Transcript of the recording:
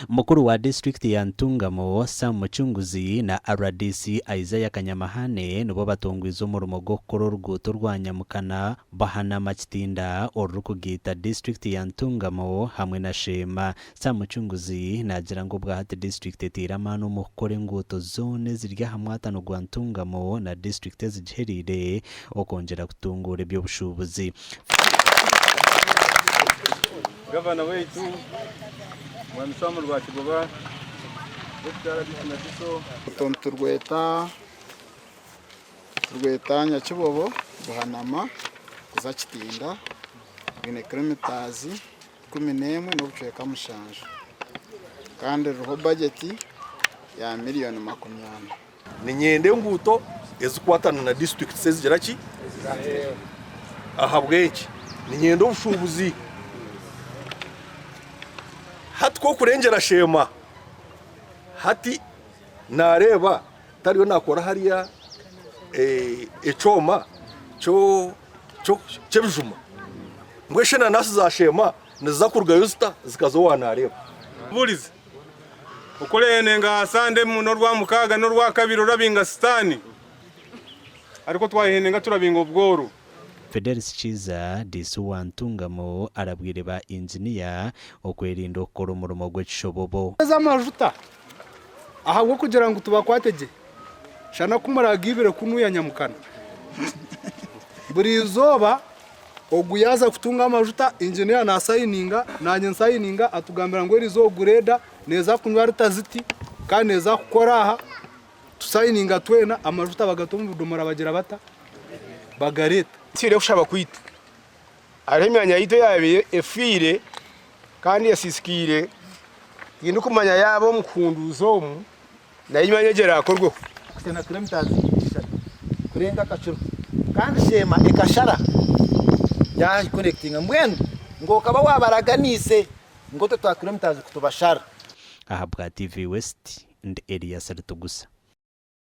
Mukuru wa disiturikiti ya Ntungamo, Sam Mucunguzi na rdc Isaiah Kanyamahane nibo batongwize omurimo gw'okukora oruguuto orwa Nyamukana Buhanama Kitinda orurikugaita disiturikiti ya Ntungamo hamwe na Sheema. Sam Mucunguzi naagira ngu obwahati disiturikiti eteire amaani omu kukora enguuto zoona eziri aha mwatano gwa Ntungamo na disiturikiti ezigihereire okwongyera kutunguura eby'obushuubuzi. Gavana waitu Mwami Sam Rwakigoba, Deputy RDC na DISO. Oruguuto niturweta turweta Nyakibobo Buhanama kuza Kitinda rwine kilometres 11 n'obucweka mushanju kandi ruriho bajeti ya miriyoni 40. Niinyenda enguuto ezikukwatana na disiturikiti ezigira ki? Ahabw'enki? Niinyenda obushuubuzi. Hati ku orikurengyera Sheema, hati naareeba tariyo naakora hariya ekyoma ky'ebijuma. Mbwenu shi enanasi za Sheema niziza kurugayo zita zikaza owa naareeba? Burize Okorehene nga aha Sande n'Orwamukaaga n'Orwakabiri orabinga Sitaani, ariko twahehene nga turabinga obworo. Fidelis Kiiza, Diisi wa Ntungamo arabwire ba inginiya okwerinda okukora omurimo gw'ekishobobo. Ez'amajuta ahabw'okugira ngu tubakwate gye. Shana ku muragaibire kunuya nyamukana. Buri izooba ogu yaaza kutunga amajuta, engineer nasayininga, naanye nsayininga, atugambira ngu eriizooba greda neeza kunywa rita ziti kandi neeza kukora aha, tusayininga twena, amajuta bagata omu bidomora bagira bata? Bagareeta. Tuhaire okushaba kwaitu. Hariho emyanya yaitu eyaabaire efiire kandi esiisikaire, tindikumanya yaaba omu kuhunduuza omu Nayo emyanya egyo eraakorweho. Kuhitsya na kilometres ishatu kurenga akacuro kandi Sheema ekashara yakonectinga mbwenu ngu okaba wabaraganiise ngu otwo twa kilometres kutubashara. Ahabwa TV West, ndi Elias Ritugusa.